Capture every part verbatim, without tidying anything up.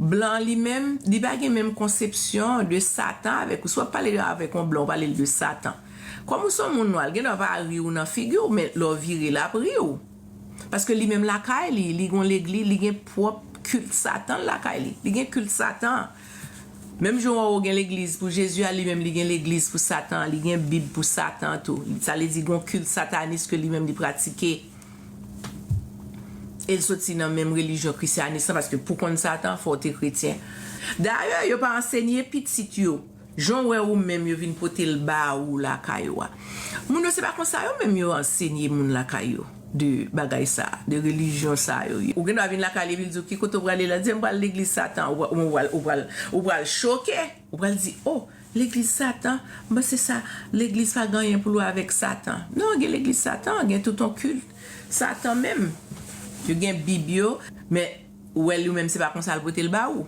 Blan li menm, li pa gen menm konsepsyon de Satan avèk ou. Si w ap pale avèk yon blan, ou pale l de Satan. Kòm ou se yon moun nwa, l gen dwa pa ri w nan figi w, men lè w vire l, l ap ri w. Paske li menm lakay li, li gon legliz, li gen pwòp kilt Satan lakay li. Li gen kilt Satan. Menm jan w gen legliz pou Jezi a, li menm li gen legliz pou Satan, li gen Bib pou Satan tou. Sa vle di gon kilt satanis ke li menm li pratike. E l soti nan menm relijyon krisyanis lan, paske pou konn Satan, fò w te kretyen. Dayè, yo pa ansenye pitit yo jan w wè ou menm yo vin pote l ba ou lakay ou a. Moun yo se pa konsa yo menm yo ansenye moun lakay yo de bagay sa, de relijyon sa yo ye. Ou gen dwa vin lakay li epi l di w ki kote w prale la, di m pral legliz Satan, ou pral, ou pral, ou pral, ou pral choke, ou pral di, o, legliz Satan, m panse sa, legliz pa gen anyen pou l wè avèk Satan. Non, gen legliz Satan, gen tout yon kilt Satan menm. Yo gen Bib yo, men ou wè li menm se pa konsa l pote l ba ou.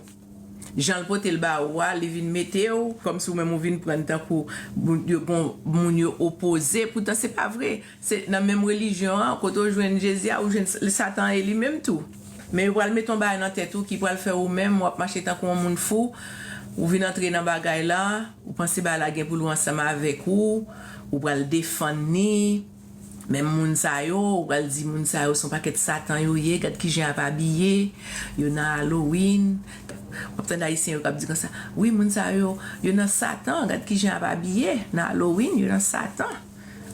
Jan l pote l ba ou a, li vin mete w kòmsi ou menm ou vin pran l tankou moun yo, bon, moun yo opoze. Poutan se pa vre. Se nan menm relijyon an, kote w jwenn Jezi a, ou jwenn s-, Satan e li menm tou. Men yo pral mete yon bagay nan tèt ou ki pral fè ou menm w ap mache tankou yon moun fou. Ou vin antre nan bagay la, ou panse bagay la gen pou l ansanm avèk ou, ou pral defann li. Menm moun sa yo, ou pral di moun sa yo se yon pakèt Satan yo ye, gad kijan y ap abiye, yo nan Halloween. W ap tande Ayisyen yo k ap di konsa, wi, moun sa yo, yo nan Satan, gad kijan y ap abiye, nan Halloween, yo nan Satan.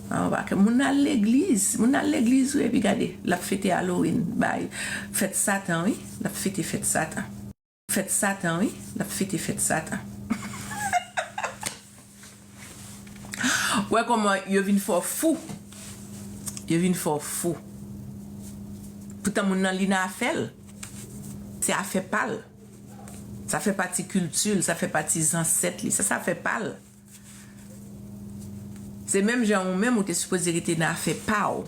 An, pa ke moun nan al legliz, moun nan al legliz, wi, epi gade, l ap fete Halloween, bay, fèt Satan, wi, l ap fete fèt Satan. Fèt Satan, wi, l ap fete fèt Satan. Wè kòman yo vin fè w fou. Yo vin fè w fou. Poutan moun nan li nan afè l. Se afè pa l. Sa fè pati kilti l, sa fè pati zansèt li. Sa, sa fè pa l. Se menm jan ou menm ou te sipoze rete nan afè pa w.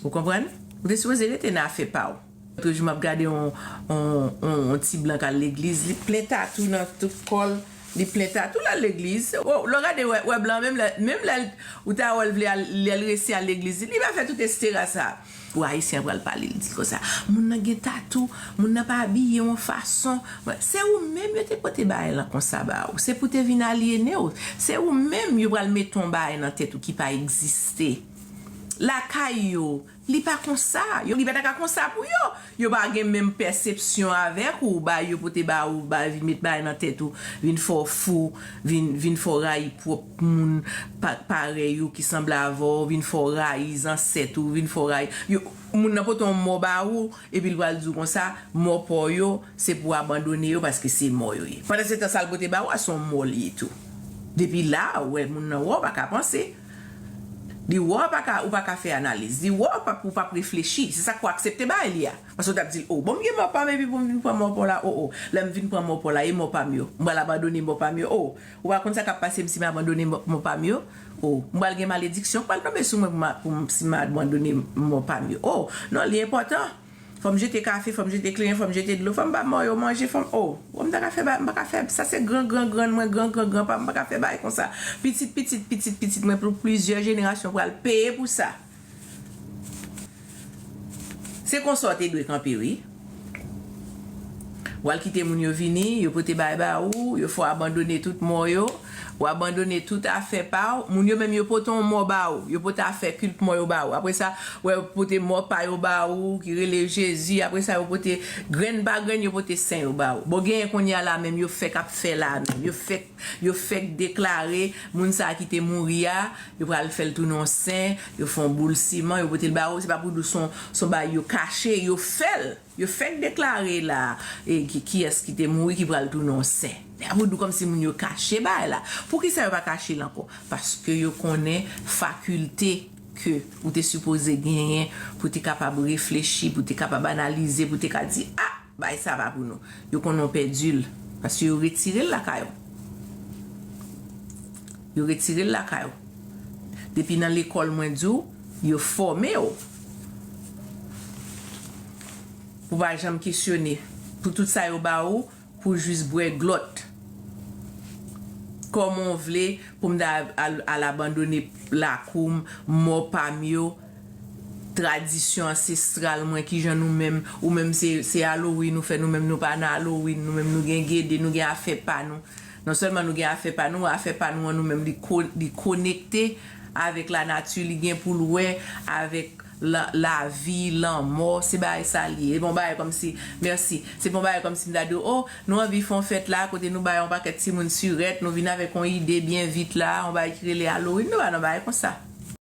Ou konprann? Ou te sipoze rete nan afè pa w. Lòt jou m ap gade yon, yon, yon, yon ti blan k al legliz, li plen tatou nan tout kò l, li plen tatou l al legliz. O, lè w gade, wè, wè blan, menm lè, menm lè l, ou ta wè l vle al, lè l resi al legliz, li pa fè tout estera sa. Ou Ayisyen an pral pale, li di konsa, moun nan gen tatou, moun nan pa abiye yon fason. Se ou menm yo te pote bagay lan konsa ba ou. Se pou te vin alyene w. Se ou menm yo pral mete yon bagay nan tèt ou ki pa egziste. Lakay yo, li pa konsa. Yo, li pa ta ka konsa pou yo. Yo pa gen menm pèsepsyon avèk ou, ba yo pote ba ou, ba vin met bagay nan tèt ou, vin fè w fou, vin, vin fè w rayi pwòp moun pa, parèy ou ki sanble avè w, vin fè w rayi zansèt ou, vin fè w rayi. Yo, moun nan pote yon mò ba ou, epi l pral di w konsa, mò pa w yo, se pou w abandone yo paske se mò yo ye. Pandansetan, sa l pote ba ou a, se yon mò li ye tou. Depi la, ou wè moun nan wè w pa ka panse. Li wè w pa ka, ou pa ka fè analiz. Li wè w pa, ou p ap reflechi. Se sa k fè w aksepte bagay li a. Paske w t ap di l, o, bon, m gen mò pa m, epi pou m vin pran mò pa w la, o, o. Lè m vin pran mò pa w la, e mò pa m yo. M pral abandone mò pa m yo, o. Ou pa konn sa k ap pase m si m abandone mò, mò pa m yo, o. M pral gen malediksyon k pral tonbe sou mwen pou m, pou m, si m abandone mò pa m yo, o. Non, li enpòtan. Fò m jete kafe, fò m jete kleren, fò m jete dlo, fò m ba mò yo manje, fò m, o, o, m ta ka fè ba, m pa ka fè, sa se gran, gran, grann mwen, gran, gran, granpa m, m pa ka fè bagay konsa. Pitit, pitit, pitit, pitit mwen pou plizyè jenerasyon pral peye pou sa. Se konsa w te dwe kanpe, wi. W al kite moun yo vini, yo pote bagay ba ou, yo fè w abandone tout mò yo, ou abandone tout afè pa w. Moun yo menm yo pote yon mò ba ou, yo pote afè kilt mò yo ba ou. Apre sa, wè, yo pote mò pa yo ba ou, ki rele Jezi. Apre sa, yo pote grenn pa grenn, yo pote sen yo ba ou. Bon, genyen kounye a la menm, yo fèk ap fè la menm. Yo fèk, yo fèk deklare moun sa a ki te mouri a, yo pral fè l tounen yon sen, yo fè yon boul siman, yo pote l ba ou. Se pa pou di w se yon, se yon bagay yo kache, yo fè l. Yo fèk deklare la, e, ki, kiyès ki te mouri ki pral tounen yon sen. Apre w di w kòmsi moun yo kache bagay la. Poukisa yo pa kache l ankò? Paske yo konnen fakilte ke ou te sipoze genyen pou te kapab reflechi, pou te kapab analize, pou te ka di, a, bagay sa pa pou nou. Yo konnen w pèdi l, paske yo retire l lakay ou. Yo retire l lakay ou. Depi nan lekòl, mwen di w, yo fòme w pou w pa janm kesyone. Pou tout sa yo ba ou, pou jis bwè glòt. Kòman w vle pou m ta al, al abandone lakou m, mò pa m yo, tradisyon ansestral mwen, kijan nou menm, ou menm se, se Halloween ou fè, nou menm nou pa nan Halloween, nou menm nou gen gede, nou gen afè pa nou. Non sèlman nou gen afè pa nou, afè pa nou an nou menm li, ko, li konekte avèk lanati, li gen pou l wè avèk la, lavi, lanmò, se bagay sa li ye. Se pa yon bagay kòmsi, mèsi, se pa yon bagay kòmsi m ta di w, oh, nou anvi fè yon fèt la, kote nou bay yon pakèt timoun sirèt, nou vin avèk yon ide byen vit la, yon bagay ki rele Halloween, nou pa nan bagay konsa.